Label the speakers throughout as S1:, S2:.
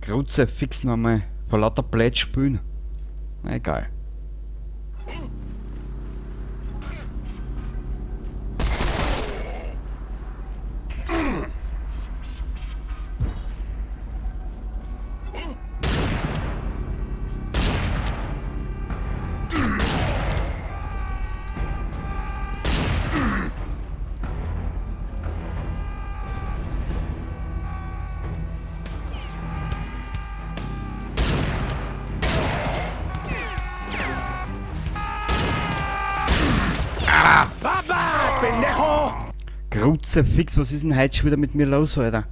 S1: Kruzifix nochmal vor lauter Blöd spielen. Na egal.
S2: Pendejo!
S1: Kruzifix, was ist denn heute schon wieder mit mir los, Alter?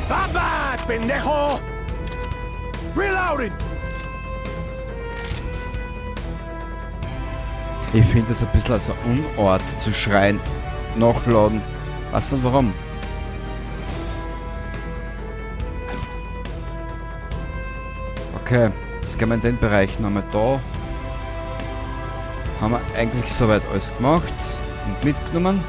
S2: Bye bye, pendejo! Reloaded!
S1: Ich finde das ein bisschen als ein Unort zu schreien, nachladen. Weißt du warum? Okay, jetzt gehen wir in den Bereich nochmal da. Haben wir eigentlich soweit alles gemacht und mitgenommen.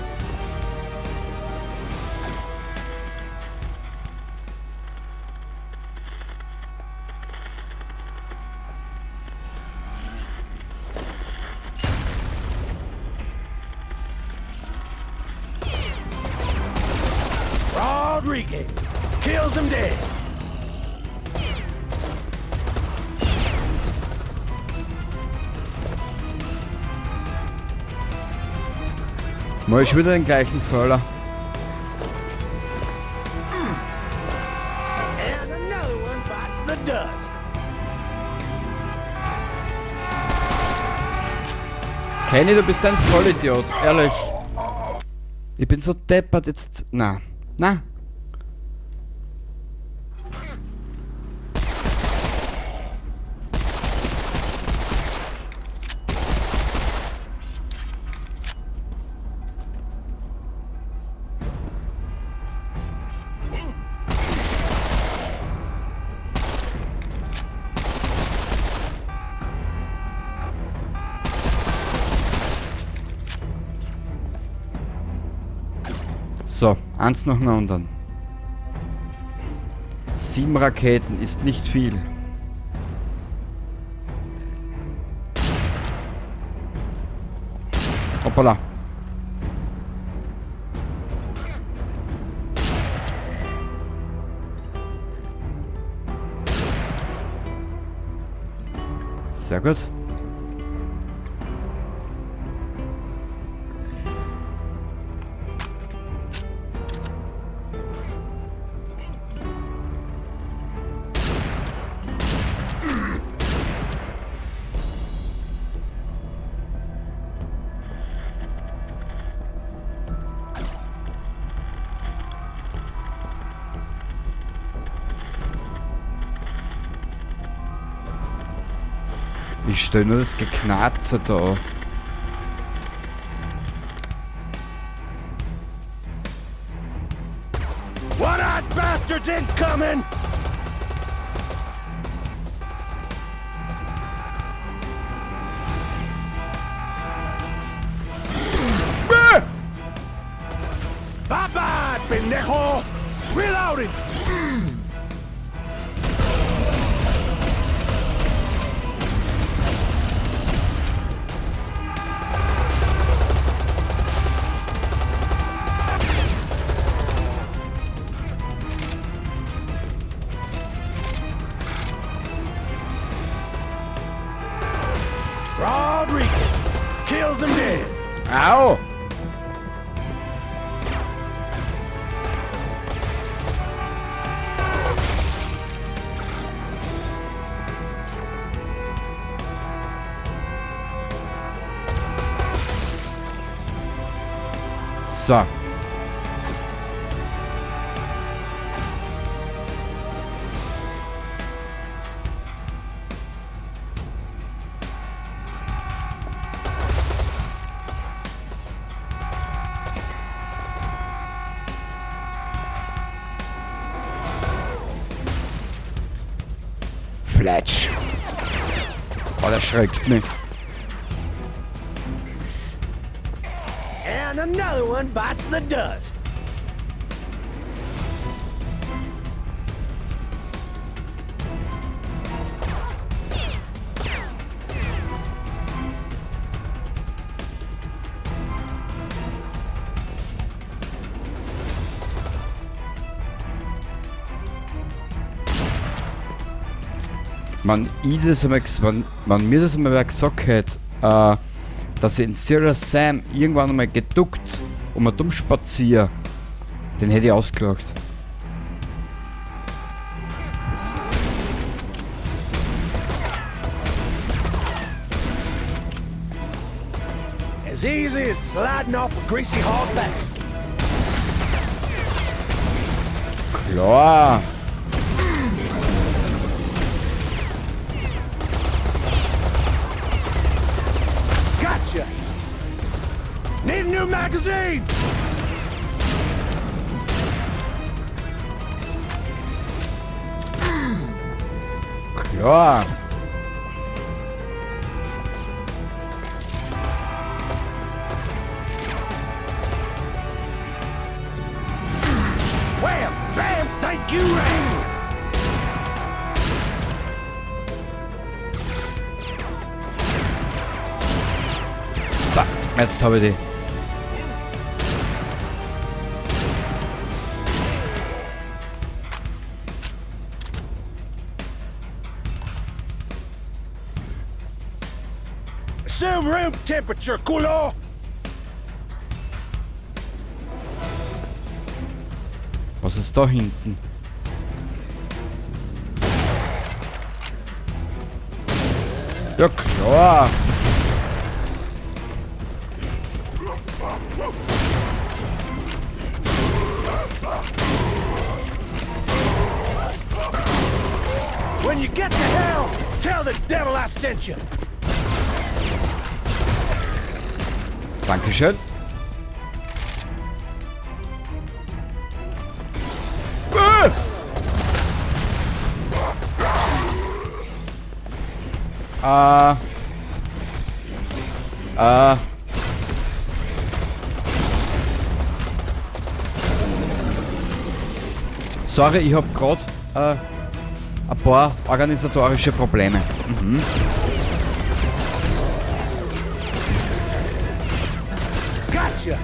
S2: Rodriguez kills him dead.
S1: Mal ich wieder den gleichen Fehler.
S2: And another one bites the dust.
S1: Kenny, du bist ein Vollidiot, ehrlich. Ich bin so deppert jetzt. Na, na. So, eins nach dem anderen. 7 Raketen ist nicht viel. Hoppala. Sehr gut. Ich stell nur das Geknarze da.
S2: One-eyed bastards incoming! Bye-bye, pendejo! Reloaded! Kills him dead.
S1: Au! So. Fletsch. Oh, der schreckt mich.
S2: And another one bites the dust.
S1: Wenn ich das einmal, wenn mir das einmal wer gesagt hätte, dass ich in Serious Sam irgendwann einmal geduckt und mal dumm spaziere, den hätte ich ausgelacht.
S2: As easy as sliding off a greasy hog back.
S1: Klar.
S2: Gotcha. Need a new magazine.
S1: Klar.
S2: Wham, bam, thank you, Ring.
S1: So, jetzt habe ich die.
S2: Assume room temperature, culo.
S1: Was ist da hinten? Ja klar.
S2: When you get to hell, tell the devil I sent you.
S1: Dankeschön. Sorry, ich hab grad ein paar organisatorische Probleme.
S2: Gotcha.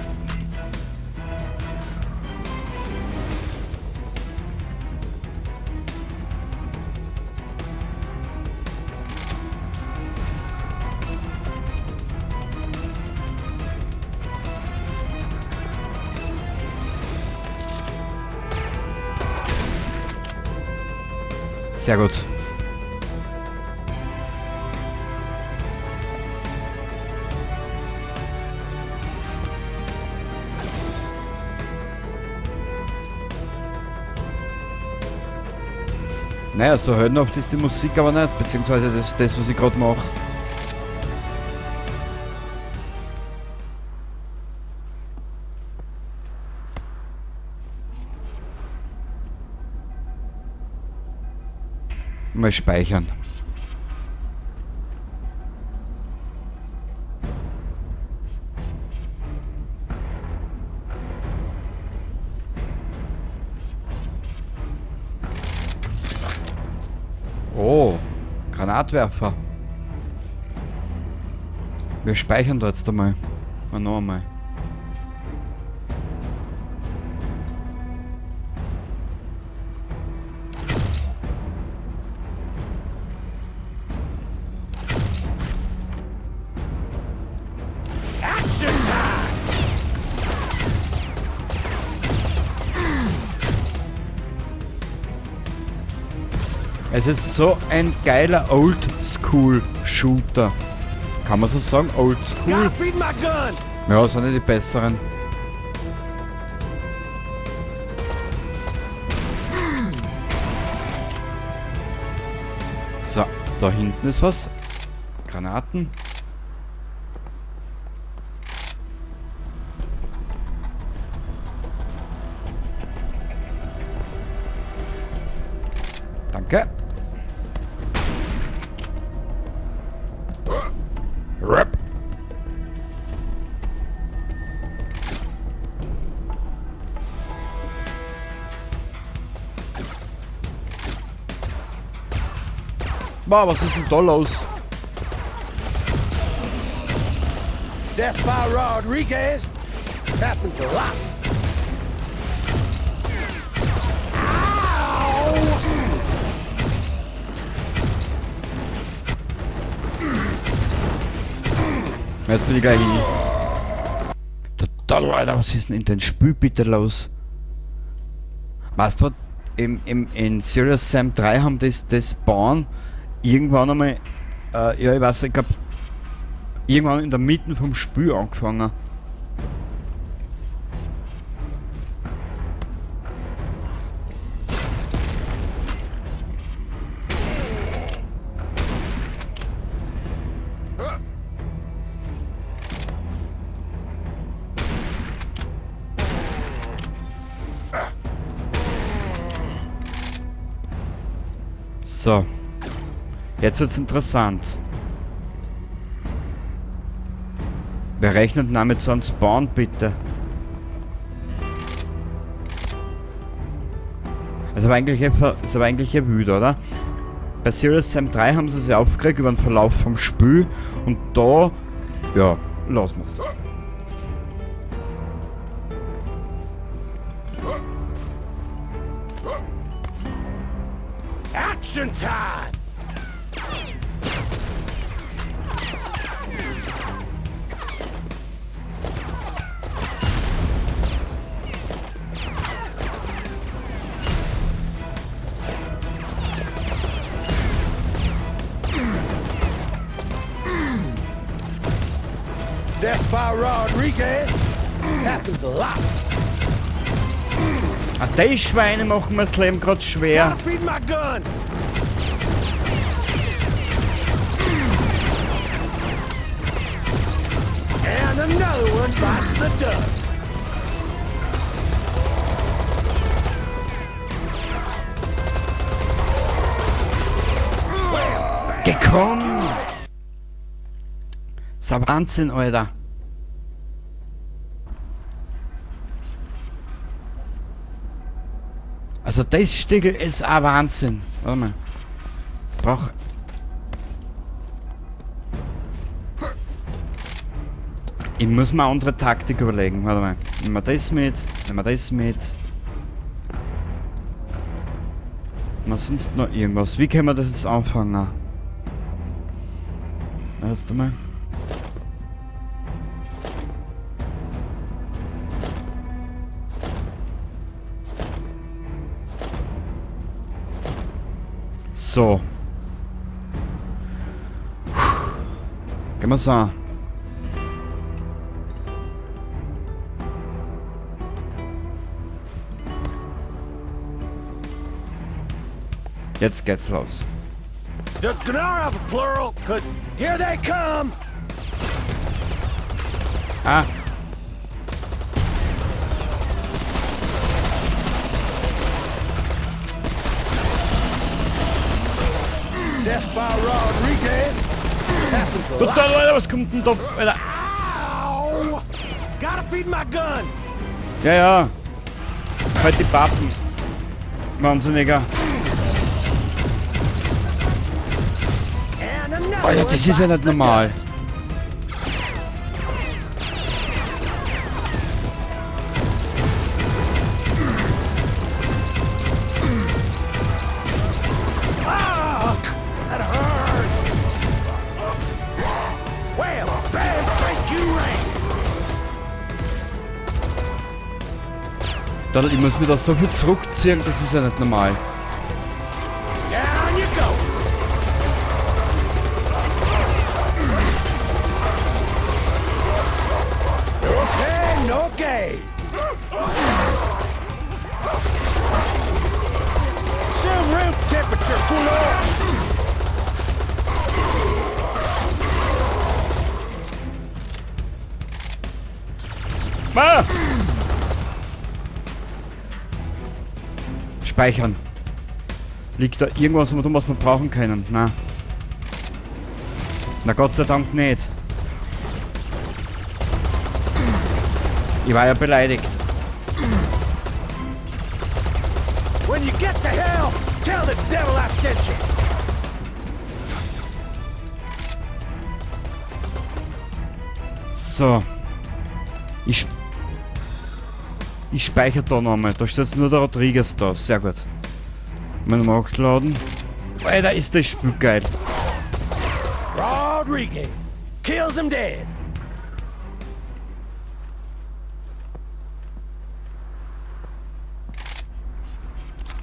S1: Sehr gut. Naja, so heldenhaft ist die Musik aber nicht, beziehungsweise das, was ich grad mach. Mal speichern. Oh, Granatwerfer. Wir speichern da jetzt einmal. Mal noch einmal. Es ist so ein geiler Oldschool-Shooter. Kann man so sagen? Oldschool? Ja, sind nicht die besseren. So, da hinten ist was. Granaten. Danke. Rap. Boah, was ist denn da los?
S2: Death by Rodriguez happens a lot.
S1: Jetzt bin ich gleich hin. Total, Alter, was ist denn in dem Spiel bitte los? Weißt du, in Serious Sam 3 haben das Spawn irgendwann einmal, ja, ich weiß, ich glaub, irgendwann in der Mitte vom Spiel angefangen. So. Jetzt wird's interessant. Wer rechnet denn mit so einem Spawn, bitte? Ist aber eigentlich ja wütend, oder? Bei Serious Sam 3 haben sie sich aufgeregt über den Verlauf vom Spiel und da, ja, lassen wir's.
S2: Action time! Death by Rodriguez happens a lot.
S1: Ah, die Schweine machen mir das Leben grad schwer.
S2: Gotta feed my gun. And another one bites the dust.
S1: Gekommen! Das ist ein Wahnsinn, Alter. Also das Stickel ist ein Wahnsinn. Warte mal. Brauch. Ich muss mir eine andere Taktik überlegen. Warte mal. Nehmen wir das mit. Nehmen wir das mit. Mal sonst noch irgendwas. Wie können wir das jetzt anfangen? Erst einmal. So. Gehen wir's an. Jetzt geht's los.
S2: Does Gnar have a plural? 'Cause here they come.
S1: Ah.
S2: Death by Rodriguez happens a lot.
S1: Total, Alter, was kommt denn da? Alter.
S2: Ow! Gotta feed my gun.
S1: Ja, ja. Halt die Pappen. Wahnsinniger. Alter, das ist ja nicht normal. Ich muss mir da so viel zurückziehen, das ist ja nicht normal.
S2: Down you
S1: Ah! Speichern. Liegt da irgendwas um, was wir brauchen können? Na. Na Gott sei Dank nicht. Ich war ja beleidigt.
S2: When you get to hell, tell the devil I sent you.
S1: So. Ich speichere da nochmal. Da steht jetzt nur der Rodriguez da. Sehr gut. Mal nachladen. Alter, ist das Spiel geil.
S2: Rodriguez kills him dead.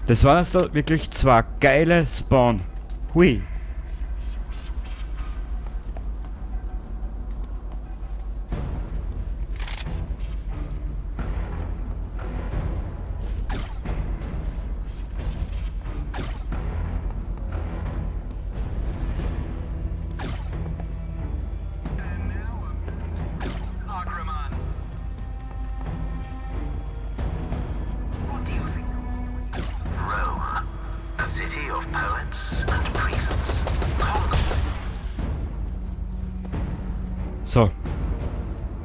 S1: Das waren jetzt da wirklich zwei geile Spawn. Hui. So.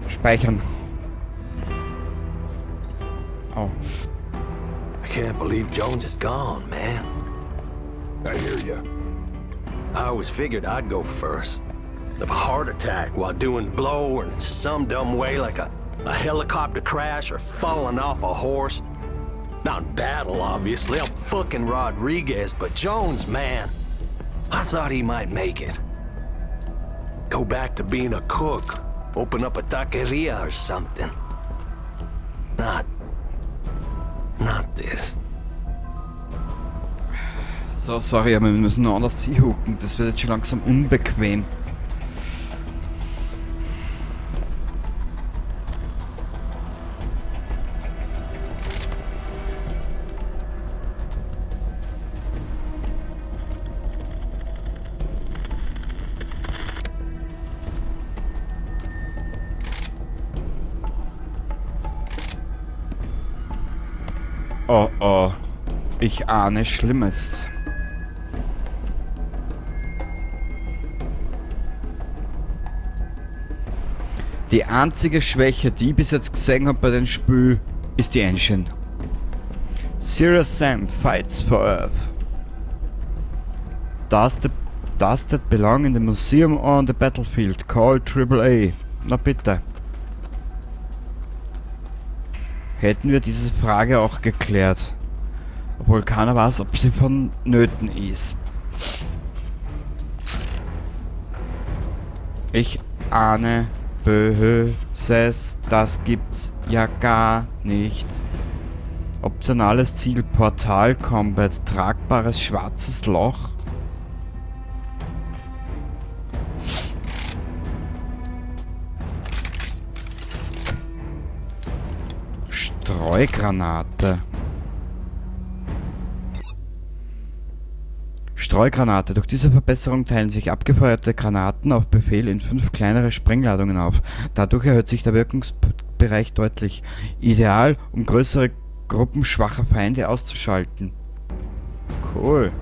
S1: Speichern. Oh.
S2: I can't believe Jones is gone, man.
S3: I hear you.
S2: I always figured I'd go first. Of a heart attack while doing blow or in some dumb way like a helicopter crash or falling off a horse. Not in battle, obviously. I'm fucking Rodriguez, but Jones, man, I thought he might make it. Go back to being a cook, open up a taqueria or something. Not this.
S1: So, sorry, aber wir müssen noch anders hinhucken. Das wird jetzt schon langsam unbequem. Oh oh, ich ahne Schlimmes. Die einzige Schwäche, die ich bis jetzt gesehen habe bei dem Spiel, ist die Engine. Serious Sam fights for Earth. Does that belong in the museum or on the battlefield? Call AAA. Na bitte. Hätten wir diese Frage auch geklärt. Obwohl keiner weiß, ob sie vonnöten ist. Ich ahne Böses, das gibt's ja gar nicht. Optionales Ziel, Portal Combat, tragbares schwarzes Loch. Streugranate. Streugranate. Durch diese Verbesserung teilen sich abgefeuerte Granaten auf Befehl in 5 kleinere Sprengladungen auf. Dadurch erhöht sich der Wirkungsbereich deutlich. Ideal, um größere Gruppen schwacher Feinde auszuschalten. Cool.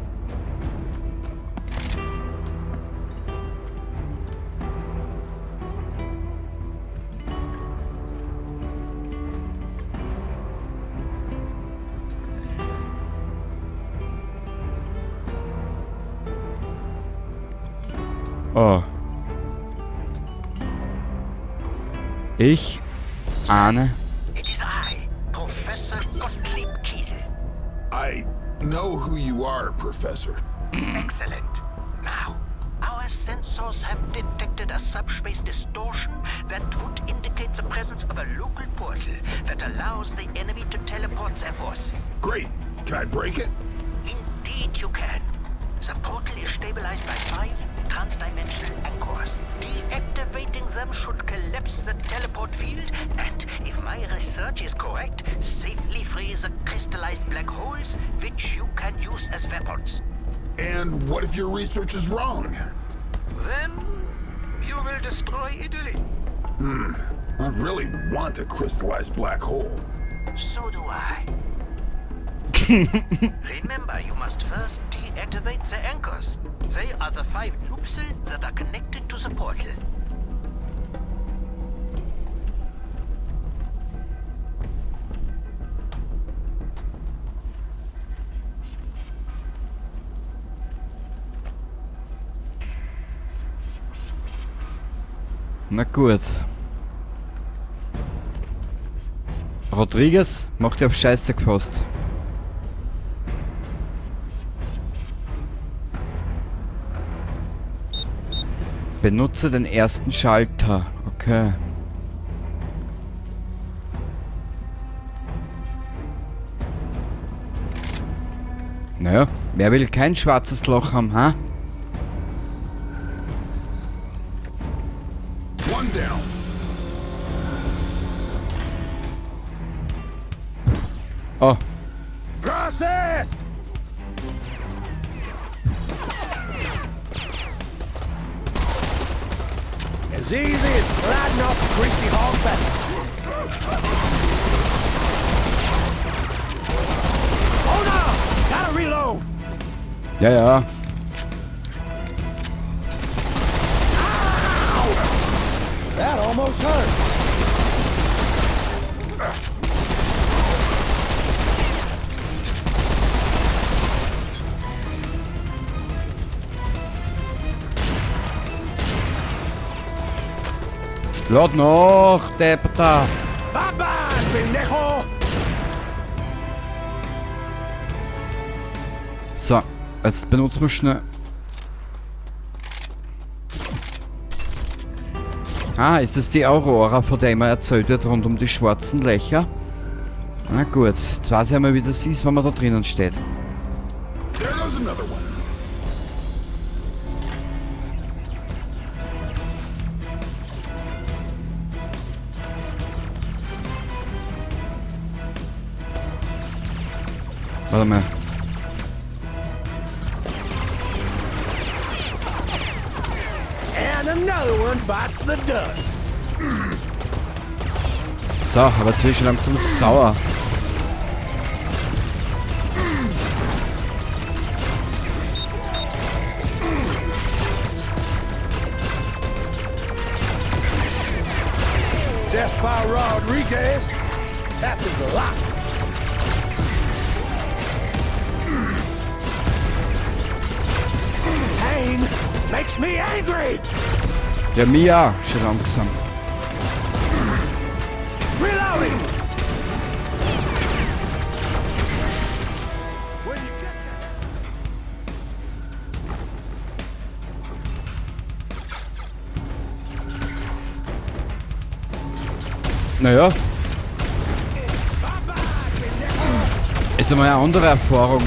S1: Oh. Ich ahne.
S4: It is I, Professor Gottlieb Kiesel.
S3: I know who you are, Professor.
S4: Excellent. Now, our sensors have detected a subspace distortion that would indicate the presence of a local portal that allows the enemy to teleport their forces.
S3: Great. Can I break it?
S4: Indeed you can. The portal is stabilized by 5 transdimensional anchors. Deactivating them should collapse the teleport field and, if my research is correct, safely free the crystallized black holes, which you can use as weapons.
S3: And what if your research is wrong?
S4: Then you will destroy Italy.
S3: I really want a crystallized black hole.
S4: So do I. Remember, you must first deactivate the anchors. They are the 5 noopsel that are connected to the portal.
S1: Na gut. Rodriguez macht ja auf Scheiße gefasst. Benutze den ersten Schalter. Okay. Naja, wer will kein schwarzes Loch haben, ha?
S3: One down.
S1: Oh.
S2: Process! As easy as sliding off a greasy hog back. Hold on! Gotta reload!
S1: Ja.
S2: Ow! That almost hurt.
S1: Lad noch, Deppter.
S2: Bye bye, pendejo.
S1: So, jetzt benutzen wir schnell. Ah, ist das die Aurora, von der immer erzählt wird, rund um die schwarzen Löcher? Na gut, jetzt weiß ich einmal, wie das ist, wenn man da drinnen steht.
S3: There goes another one.
S1: Warte mal.
S2: And another one bites the dust.
S1: So, aber jetzt bin ich schon langsam sauer.
S2: Death by Rodriguez happens a lot. Pain makes me angry.
S1: Ja, mir auch, schon langsam.
S2: Reloading.
S1: Naja. Ist einmal eine andere Erfahrung,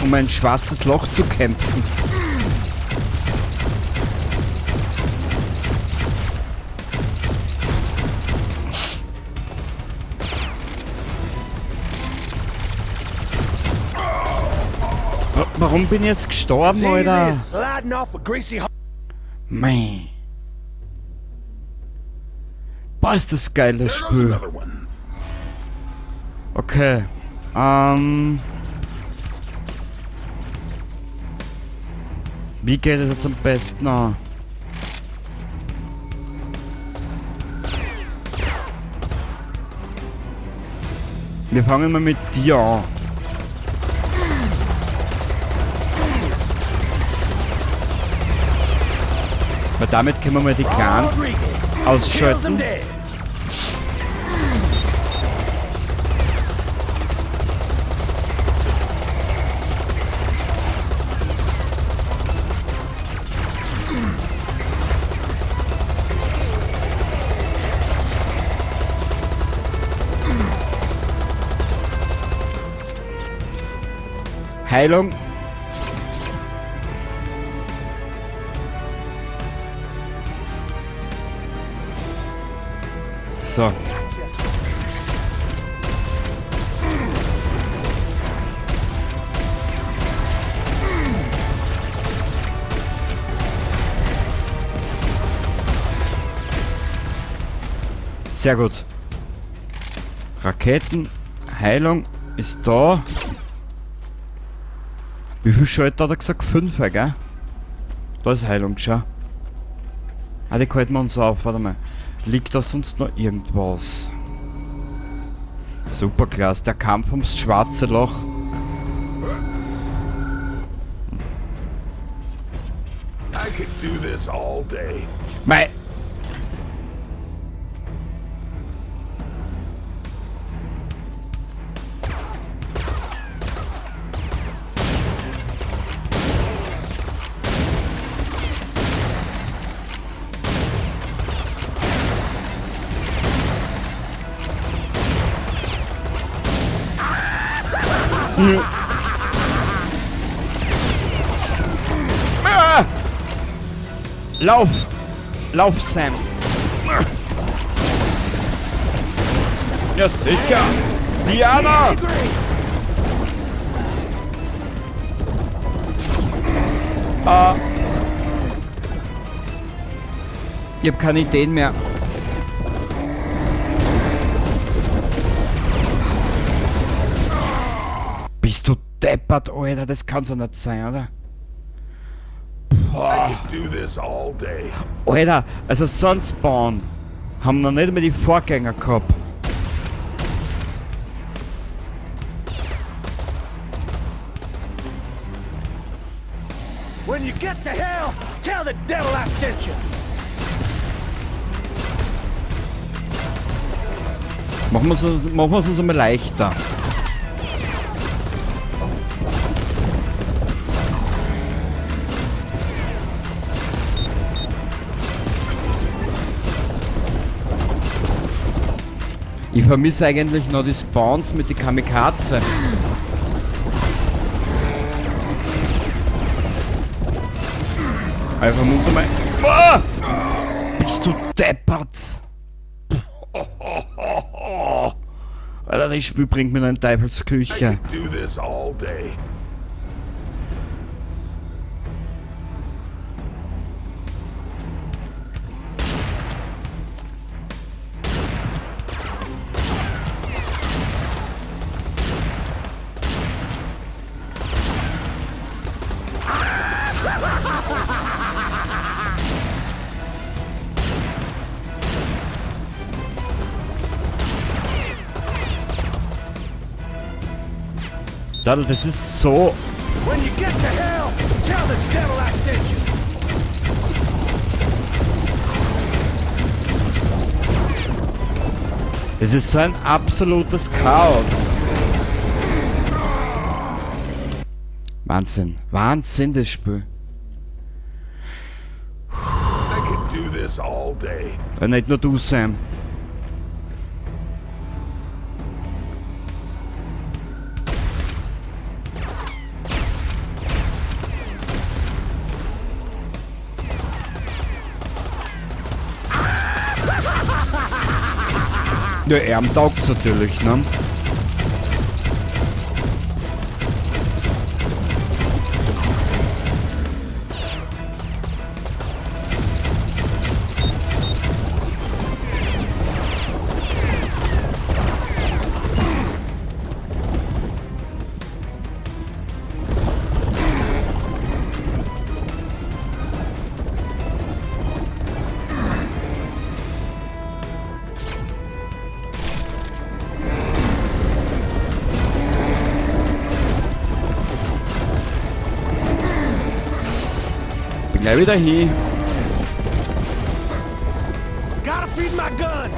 S1: um ein schwarzes Loch zu kämpfen. Warum bin ich jetzt gestorben, Alter? Mei. Boah, ist das geil, das Spiel. Okay. Wie geht es jetzt am besten an? Wir fangen mal mit dir an. Weil damit können wir mal die Clan ausschalten. Heilung. So. Sehr gut. Raketen, Heilung ist da. Wie viel Schalter hat er gesagt? 5, gell? Da ist Heilung, schau. Ah, die halten wir uns auf, warte mal. Liegt da sonst noch irgendwas? Superklasse, der Kampf ums schwarze Loch.
S3: I could do this all day.
S1: Mei! Ah! Lauf! Lauf, Sam! Ja, sicher! Diana! Ah. Ich hab keine Ideen mehr. Bist du deppert, Alter? Das kann's doch nicht sein, oder?
S3: I could do this all day.
S1: Alter, also so einen Spawn haben noch nicht mehr die Vorgänger gehabt.
S2: When you get to hell, tell the devil I sent you.
S1: Machen wir es uns einmal leichter. Ich vermisse eigentlich noch die Spawns mit den Kamikaze. Ich vermute mal. Ah! Bist du deppert? Alter, das Spiel bringt mir in eine Teufelsküche.
S3: I could do this all day.
S1: Das ist so.
S2: When you get to hell, tell the devil I sent you.
S1: Das ist so ein absolutes Chaos. Wahnsinn. Wahnsinn, das Spiel.
S3: I could do this all day.
S1: Ja, nicht nur du, Sam. Ja, er taugt's natürlich, ne? Bin gleich wieder hier.
S2: Gotta feed my gun.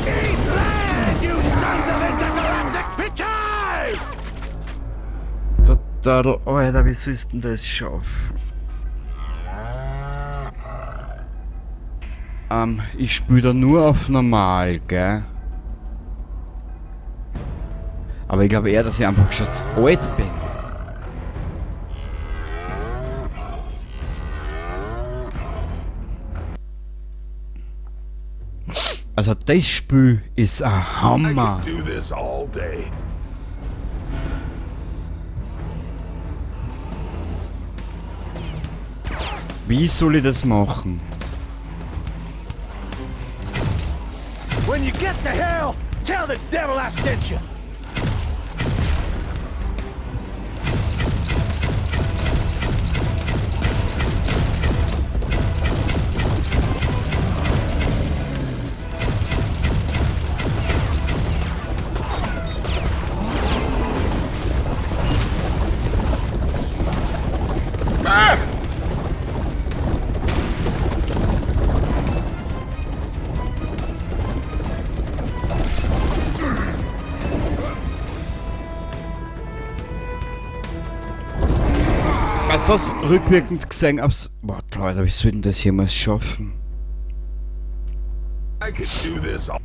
S2: Eat land, you sons of intergalactic bitches!
S1: Total, Alter, wie sollst du denn das schaffen? Ich spiele da nur auf normal, gell? Aber ich glaube eher, dass ich einfach schon zu alt bin. Also das Spiel ist ein
S3: I
S1: Hammer.
S3: could do this all day.
S1: Wie soll ich das machen?
S2: When you get to hell, tell the devil I sent you.
S1: Weißt du was? Rückwirkend gesehen aufs. Boah, Leute, wie soll denn das jemals schaffen?
S3: I could do this all.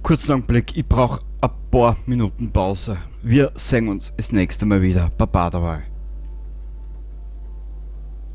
S1: Kurzen Augenblick, ich brauch ein paar Minuten Pause. Wir sehen uns das nächste Mal wieder. Baba dabei.